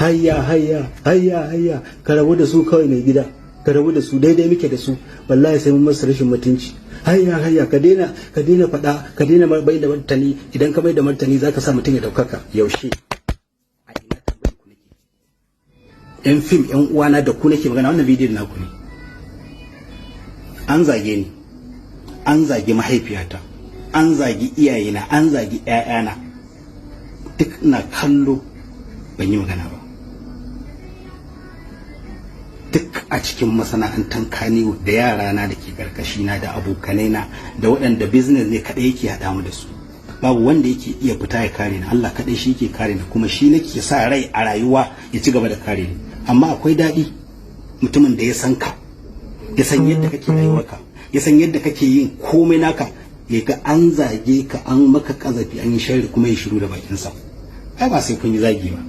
Hayya hayya hayya hayya, ka rabu da su kawai mai gida, ka rabu da su, daidai muke da su, wallahi sai mun masa rashin mutunci. Hayya hayya, ka daina, ka daina faɗa, ka daina bai da martani. Idan ka bai da martani zaka sa mutum ya daukaka. Yaushe? A ina? Tambayar ku nake. Yan fim, yan uwana, da ku nake magana. Wannan bidiyon naku ne. An zage ni, an zagi mahaifiyata, an zagi iyayena, an zagi ƴaƴana, duk ina kallo ban yi magana ba. Duk a cikin masana'antar Kannywood, da yarana da ke karkashina, da abokanaina, da waɗanda business ne kaɗai yake haɗa mu da su, babu wanda yake iya fita ya kare ni. Allah kaɗai shi yake kare ni, kuma shi nake sa rai a rayuwa ya ci gaba da kare ni. Amma akwai daɗi mutumin da ya san ka, ya san yadda kake rayuwarka, ya san yadda kake yin komai naka, ya ga an zage ka, an maka kazafi, an yi sharri, kuma ya shiru da bakinsa. Ai ba sai kun yi zagi ba.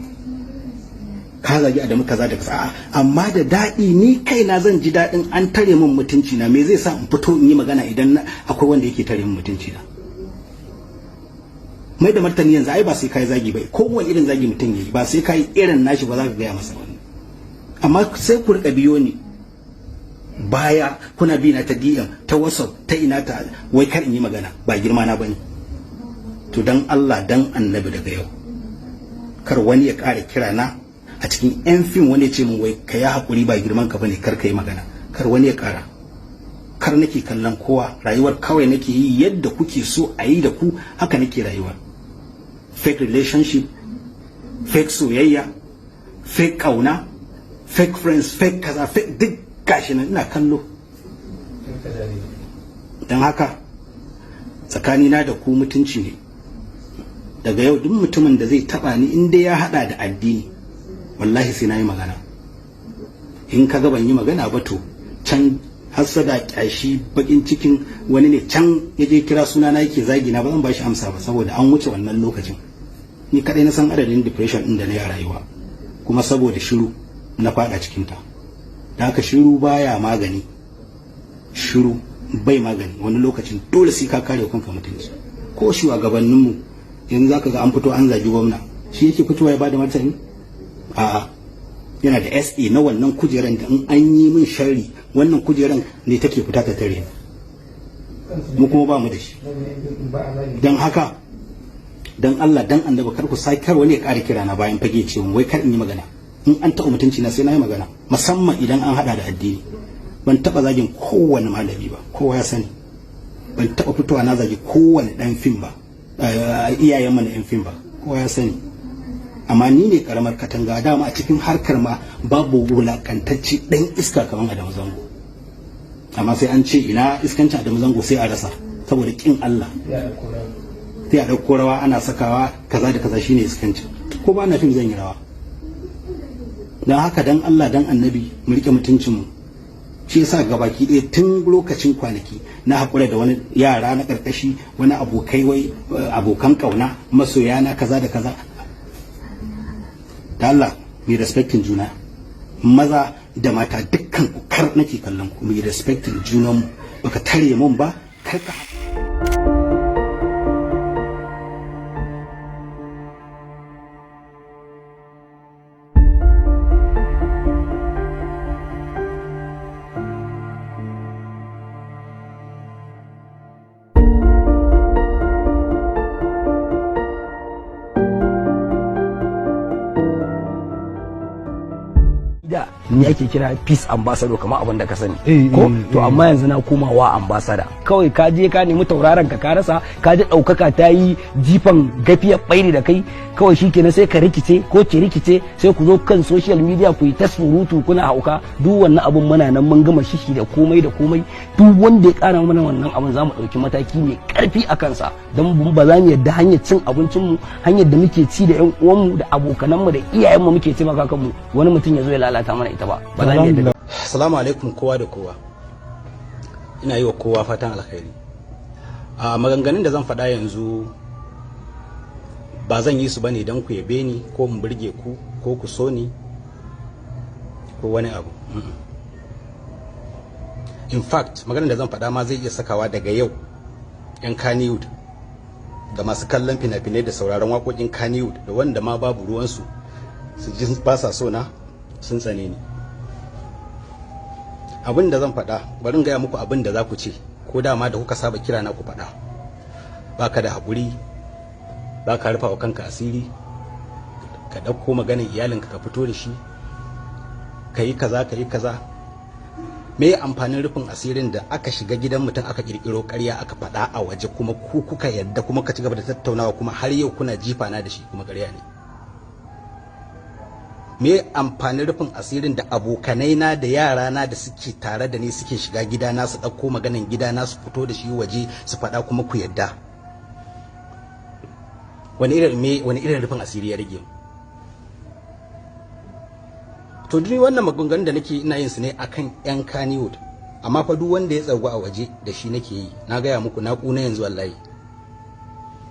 Ka zagi Adamu kaza da kaza, a'a. Amma da daɗi, ni kaina zan ji daɗin an tare min mutunci na. Me zai sa in fito in yi magana idan akwai wanda yake tare min mutunci na? Mai da martani yanzu ai ba sai kai zagi ba. Kowane irin zagi mutum yayi, ba sai kai irin nashi ba, za ka gaya masa wani. Amma sai ku rika biyo ni baya, kuna bi na ta DM, ta WhatsApp, ta ina, ta wai kar in yi magana, ba girma na bane. To dan Allah dan Annabi, daga yau kar wani ya ƙara kira na a cikin yan fim, wani ya ce min wai ka yi haƙuri, ba girman ka bane, kar ka yi magana. Kar wani ya ƙara. Kar nake kallon kowa, rayuwar kawai nake yi yadda kuke so a yi da ku, haka nake rayuwa. Fake relationship, fake soyayya, fake kauna, fake friends, fake kaza, fake, duk gashi nan ina kallo. Don haka tsakanina da ku mutunci ne. Daga yau duk mutumin da zai taba ni, in dai ya hada da addini, wallahi sai na yi magana. In ka ga ban yi magana ba, to can hassada, kyashi, bakin cikin wani ne can ya je kira suna na yake zagi na, ba zan bashi amsa ba, saboda an wuce wannan lokacin. Ni kadai na san adadin depression din da na yi a rayuwa, kuma saboda shiru na fada cikin ta. Da haka shiru baya magani, shiru bai magani. Wani lokacin dole sai ka kare kanka mutunci. Ko shugabanninmu yanzu, zaka ga an fito an zagi gwamna, shi yake fitowa ya bada martani? A'a, yana da SA na wannan kujeran da in an yi min sharri, wannan kujeran ne take fita ta tare. Mu kuma ba mu da shi. Don haka don Allah dan Annabi, kar ku sai, kar wani ya ƙara kira na bayan fage ce wai kar in yi magana. In an taɓa mutunci na, sai na yi magana, musamman idan an haɗa da addini. Ban taɓa zagin kowane malami ba, kowa ya sani. Ban taɓa fitowa na zagi kowane ɗan fim ba, iyayen mana yan fim ba, kowa ya sani. Amma ni ne karamar katanga. Dama a cikin harkar ma babu wulakantacce ɗan iska kamar Adamu Zango, amma sai an ce ina iskancin Adamu Zango sai a rasa, saboda kin Allah. Sai a ɗauko rawa ana sakawa, kaza da kaza, shine iskancin. Ko ba na fim zan yi rawa. Don haka dan Allah dan Annabi, mu rike mutuncinmu. Shi yasa gabaki ɗaya tun lokacin kwanaki na haƙura da wani yara na ƙarƙashi, wani abokai, wai abokan ƙauna, masoya na, kaza da kaza. Da Allah mu respecting juna, maza da mata, dukkan ku kar nake kallon ku, mu respecting junanmu. Baka tare mun ba, kar ka Da ni ake kira peace ambassador, kamar abin da ka sani ko? To amma yanzu na komawa ambassador. Kawai ka je ka nemi tauraron ka, ka rasa, ka ji ɗaukaka ta yi jifan gafiyar ɓairi da kai, kawai shikenan sai ka rikice ko ki rikice, sai ku zo kan social media ku yi ta surutu kuna hauka. Duk wannan abun muna nan mun gama shishi da komai da komai. Duk wanda ya kara mana wannan abun, za mu ɗauki mataki mai ƙarfi a kansa, don ba za mu yadda hanyar cin abincinmu, hanyar da muke ci da 'yan uwanmu da abokananmu da iyayenmu muke taimaka kanmu, wani mutum ya zo ya lalata mana ita ba. Ba za mu yadda. Assalamu alaikum kowa da kowa. Ina yi wa kowa fatan alkhairi. A maganganun da zan faɗa yanzu, ba zan yi su bane don ku yabe ni ko in burge ku ko ku so ni ko wani abu. In fact, maganar da zan faɗa ma zai iya sakawa daga yau 'yan Kannywood da masu kallon fina-finai da sauraron waƙoƙin Kannywood da wanda ma babu ruwansu Su ji ba sa so na, sun tsane ni. Abin da zan faɗa, bari in gaya muku abin da za ku ce, ko dama da kuka saba kira na ku faɗa. Ba ka da haƙuri, ba ka rufa wa kanka asiri, ka ɗauko maganin iyalinka ka fito da shi, ka yi kaza, ka yi kaza. Me amfanin rufin asirin da aka shiga gidan mutum aka kirkiro ƙarya aka faɗa a waje, kuma ku kuka yadda kuma ka ci gaba da tattaunawa, kuma har yau kuna jifa na da shi, kuma ƙarya ne? Me amfanin rufin asirin da abokanai na da yara na da suke tare da ni suke shiga gidana su ɗauko maganin gidana su fito da shi waje su faɗa kuma ku yadda? Wani irin rufin asiri ya rage? To duk wannan maganganun da nake ina yin su ne akan yan Kannywood, amma fa duk wanda ya tsargu a waje da shi nake yi. Na gaya muku na kuna yanzu, wallahi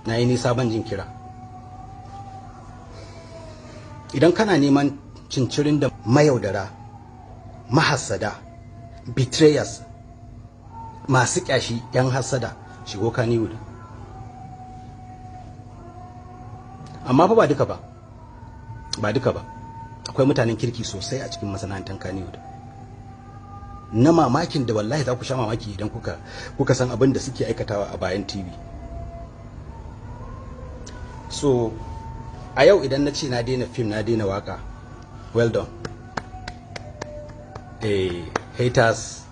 na yi nisa ban jin kira. Idan kana neman cincirin da mayaudara, mahassada, betrayers, masu kyashi, yan hassada, shigo Kannywood. Amma fa ba duka ba, ba duka ba. Akwai mutanen kirki sosai a cikin masana'antar Kannywood. Na mamakin da wallahi za ku sha mamaki idan kuka san abin da suke aikatawa a bayan TV. So a yau idan na ce na daina film, na daina waka, well done. Haters,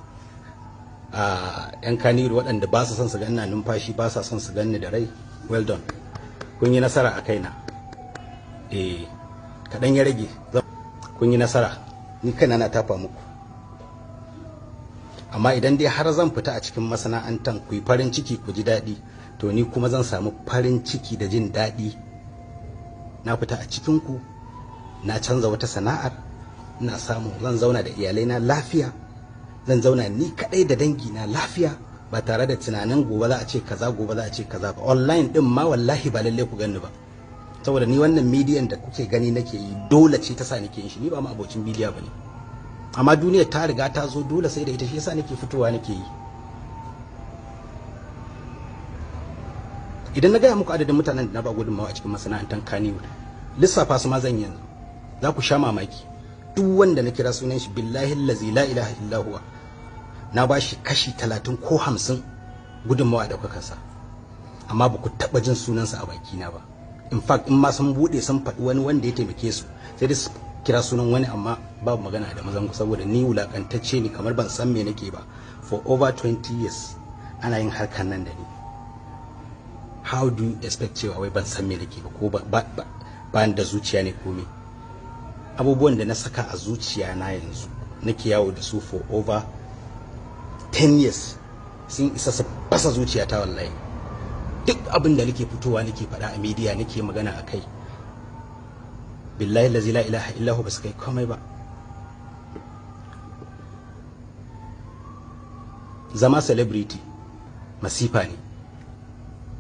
yan Kannywood waɗanda ba su son su ganna numfashi, ba sa son su ganni da rai, well done. Kun yi nasara a kaina. Kaɗan ya rage, kun yi nasara, ni kaina na tafa muku. Amma idan dai har zan fita a cikin masana'antar ku yi farin ciki ku ji daɗi, to ni kuma zan samu farin ciki da jin daɗi. Na fita a cikin ku, na canza wata sana'ar, ina samu zan zauna da iyalaina lafiya, zan zauna ni kaɗai da dangina lafiya, ba tare da tunanin gobe za a ce kaza, gobe za a ce kaza ba. Online din ma wallahi ba lalle ku ganni ba, saboda ni wannan midiyan da kuke gani nake yi dole ce ta sa nake yin shi. Ni ba ma abocin midiya bane, amma duniyar ta riga ta zo dole sai da ita, shi yasa nake fitowa nake yi. Idan na gaya muku adadin mutanen da na ba gudunmawa a cikin masana'antar Kannywood, lissafa su ma zan yanzu, za ku sha mamaki. Duk wanda na kira sunan shi, billahi allazi la ilaha illa huwa, na ba shi kashi 30 ko 50 gudunmawa da kuka sa, amma ba ku taɓa jin sunansa a bakina ba. In fact, in ma sun bude sun faɗi wani wanda ya taimake su, sai dai su kira sunan wani, amma babu magana da mazan ku, saboda ni wulakantacce ne, kamar ban san me nake ba. For over 20 years ana yin harkar nan da ni. How do you expect cewa wai ban san me nake ba, ko ba da zuciya ne ko me? Abubuwan da na saka a zuciya na yanzu nake yawo da su for over 10 years sun isa su fasa zuciyata wallahi. Duk abin da nake fitowa nake faɗa a media nake magana a kai, billahi lazi la ilaha illahu, ba su kai komai ba. Zama celebrity masifa ne,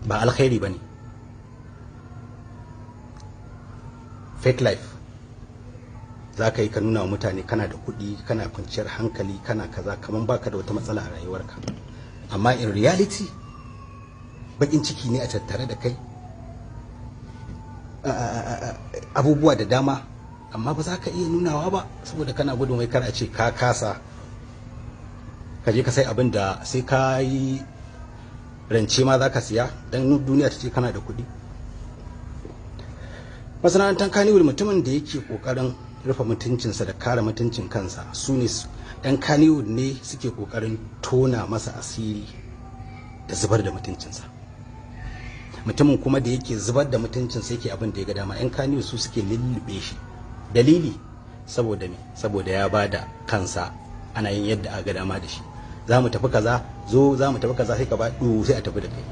ba alkhairi ba ne. Fake life za ka yi ka nuna wa mutane kana da kuɗi, kana kwanciyar hankali, kana kaza, kamar baka da wata matsala a rayuwarka, amma in reality bakin ciki ne a tattare da kai, abubuwa da dama, amma ba za ka iya nunawa ba saboda kana gudun wai kar a ce ka kasa. Ka je ka sai abin da sai ka yi rance ma za ka siya don duniya ta ce kana da kuɗi. Masana'antar Kannywood, mutumin da yake ƙoƙarin rufe mutuncinsa da kare mutuncin kansa, su ne ɗan Kannywood ne suke ƙoƙarin tona masa asiri da zubar da mutuncinsa. Mutumin kuma da yake zubar da mutuncinsa yake abin da ya ga dama, yan Kannywood su suke lullube shi. Dalili saboda me? Saboda ya bada kansa, ana yin yadda aka ga dama da shi. Za mu tafi kaza, zo za mu tafi kaza, sai ka ba du sai a tafi da kai.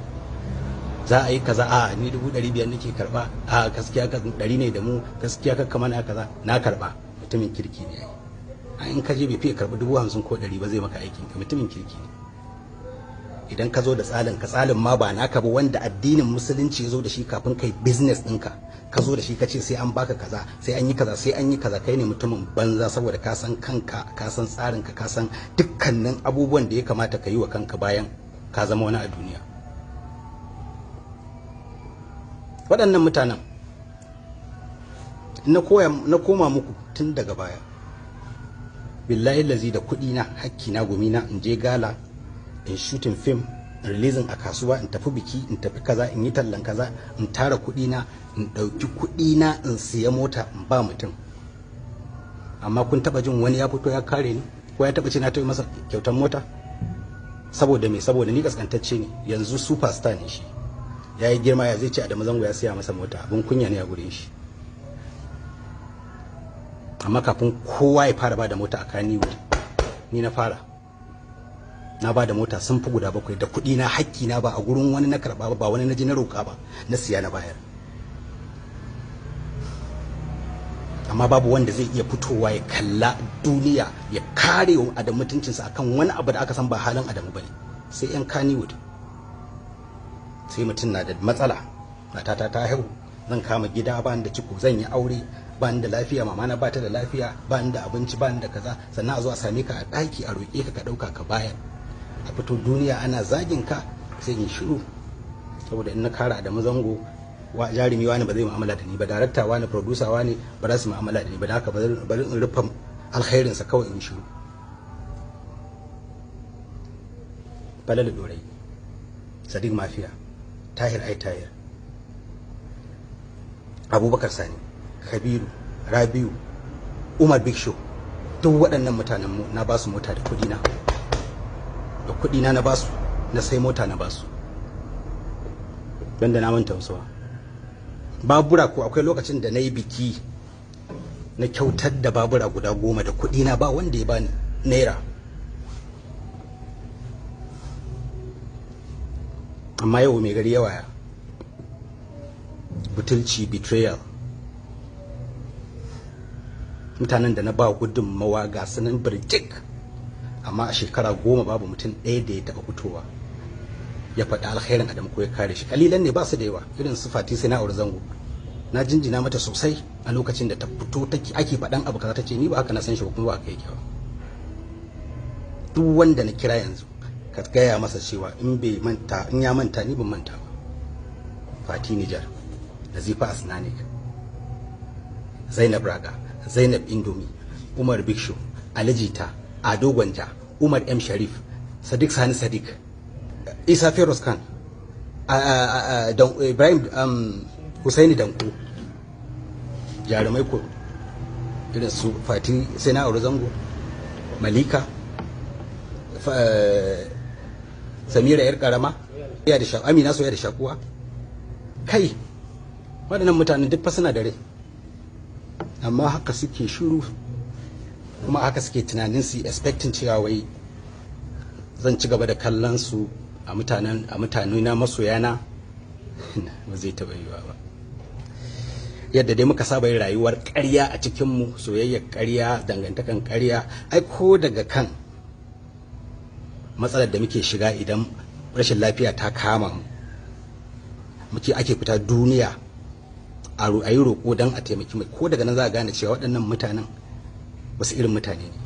Za a yi kaza, a ni 500,000 nake karba, a gaskiya ka 100 ne da mu, gaskiya ka kamar na kaza na karba. Mutumin kirki ne ai. In ka je bai fiye karbi 50,000 ko 100 ba zai maka aikin ka, mutumin kirki ne. Idan ka zo da tsalin ka, tsalin ma ba naka ba, wanda addinin musulunci ya zo da shi kafin kai business ɗinka, ka zo da shi ka ce sai an baka kaza, sai an yi kaza, sai an yi kaza, kai ne mutumin banza, saboda ka san kanka, ka san tsarin ka, ka san dukkanin abubuwan da ya kamata ka yi wa kanka bayan ka zama wani a duniya. Waɗannan mutanen Na koya, na koma muku tun daga baya. Billahi lazi, da kuɗi na, hakki na, gumi na, in je gala, in shooting film, in releasing a kasuwa, in tafi biki, in tafi kaza, in yi tallan kaza, in tara kuɗi na, in ɗauki kuɗi na in siya mota in ba mutum. Amma kun taba jin wani ya fito ya kare ni, ko ya taba ce na taɓa masa kyautar mota? Saboda me? Saboda ni kaskantacce ne. Yanzu superstar ne shi, ya yi girma, ya zai ce Adamu Zango ya siya masa mota? Abin kunya ne a gurin shi. Amma kafin kowa ya fara bada mota a Kannywood, ni na fara. Na bada mota sun fi guda bakwai da kuɗi na, hakki na, ba a gurin wani na karɓa ba, ba wani na je na roƙa ba, na siya na bayar. Amma babu wanda zai iya fitowa ya kalla duniya ya kare wa Adamu mutuncinsa akan wani abu da aka san ba halin Adamu bane, sai yan Kannywood. Sai mutum na da matsala, matata ta haihu, zan kama gida, ba da ciko, zan yi aure, ba da lafiya, mama na bata da lafiya, ba da abinci, ba da kaza, sannan a zo a same ka a ɗaki a roƙe ka, ka ɗauka ka bayar. A fito duniya ana zagin ka, sai in shiru, saboda in na kara Adamu Zango, wa jarumi wani ba zai mu'amala da ni ba, darakta wani, producer wani ba za su mu'amala da ni ba, da haka bari in rufe alkhairinsa kawai in shiru. Falalu Dorai, Sadiq Mafiya, Tahir Ai Tahir, Abubakar Sani, Kabiru Rabiu, Umar Big Show, duk waɗannan mutanen mu na basu mota da kuɗi na, da kuɗi na, na basu, na sai mota na basu. Banda na manta wasu babura. Ko akwai lokacin da na yi biki, na kyautar da babura guda 10 da kuɗi na, ba wanda ya bani naira. Amma yau mai gari yawa ya butulci, betrayal. Mutanen da na ba gudunmawa ga sunan birjik, amma a shekara 10 babu mutum ɗaya da ya taɓa fitowa ya faɗi alkhairin Adamu ko ya kare shi. Kalilan ne, ba su da yawa, irin su Fati sai na aure Zango. Na jinjina mata sosai a lokacin da ta fito take ake faɗan abu kaza, tace ni ba haka na san shi ba, kuma ba haka yake ba. Duk wanda na kira yanzu ka gaya masa cewa in bai manta, in ya manta, ni ban manta ba. Fati Nijar, Nazifa Asnanik, Zainab Raga, Zainab Indomi, Umar Bikshu, Alijita, Ado Gwanja, Umar M Sharif, Sadiq Sani Sadiq, Isa Feroz Khan, Ibrahim Husaini Danko, jarumai ko irin su Fati sai na aure Zango, Malika, Samira yar karama, Amina soyayya da shakuwa. Kai, waɗannan mutanen duk fa suna da rai, amma haka suke shiru, kuma haka suke tunanin su expecting cewa wai zan ci gaba da kallon su a mutanen, a mutane na, masoyana. Ba zai taɓa yiwa ba. Yadda dai muka saba yin rayuwar ƙarya a cikinmu, soyayyar ƙarya, dangantakan ƙarya, ai ko daga kan matsalar da muke shiga idan rashin lafiya ta kama mu, muke ake fita duniya a yi roƙo don a taimaki mai, ko daga nan za a gane cewa waɗannan mutanen wasu irin mutane ne.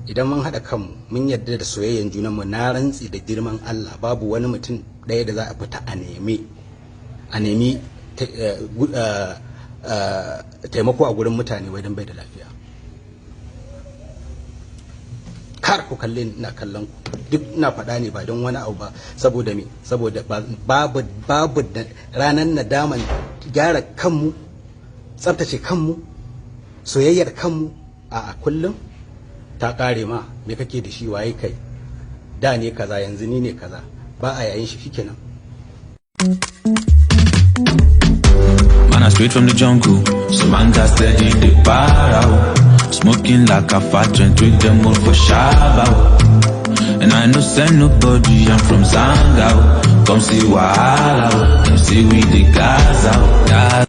Idan mun haɗa kanmu, mun yarda da soyayyen junanmu, na rantsi da girman Allah, babu wani mutum ɗaya da za a fita a nemi taimako a gurin mutane wai don bai da lafiya. Kar ku kalle ni ina kallon ku, duk ina faɗa ne ba don wani abu ba, saboda me? Saboda babu ranar nadaman gyara kanmu, tsaftace kanmu, soyayyar kanmu. A kullum ta kare ma, me kake da shi, waye kai, da ne kaza, yanzu ni ne kaza, ba a yayin shi, shikenan. Man, I straight from the jungle. Samantha steady the para. Smoking like a fat joint with them all for Shaba. And I no send nobody, I'm from Zanga. Come see Wahala. Come see we the Gaza. Gaza.